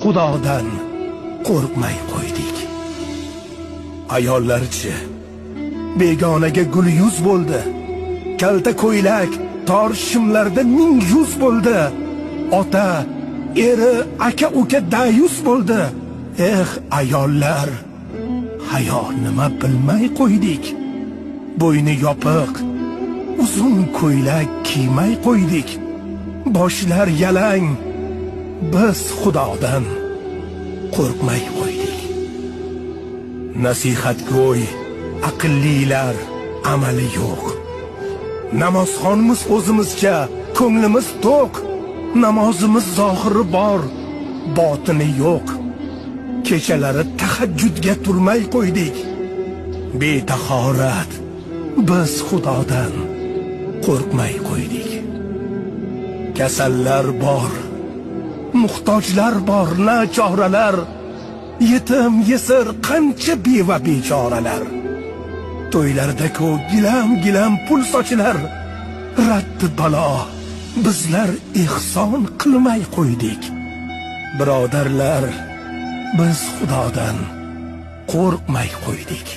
Xudodan qo'rqmay qo'ydik. Ayollarchi begonaga gul yuz bo'ldi. Kalta ko'ylak, tor shimlarda ming yuz bo'ldi. Ota, eri, aka uka dayus bo'ldi. Eh, ayollar, hayo nima bilmay qo'ydik. Bo'yni yopiq, uzun ko'ylak kiymay qo'ydik. Boshlar yalang, biz Xudodan qo'rqmay qo'ydik. Nasihatgo'y aqllilar amali yo'q. Namozxonmiz o'zimizcha, ko'nglimiz to'q. Namozimiz zohiri bor, botini yo'q. Kechalari tahajjudga turmay qo'ydik. Betahorat biz Xudodan qo'rqmay qo'ydik. Kasallar bor, muhtojlar bor, nachoralar, yetim, yesir, qancha beva bechoralar. To'ylarda-ku gilam-gilam pul sochilar. Raddi balo, bizlar ehson qilmay qo'ydik. Birodarlar, biz Xudodan qo'rqmay qo'ydik.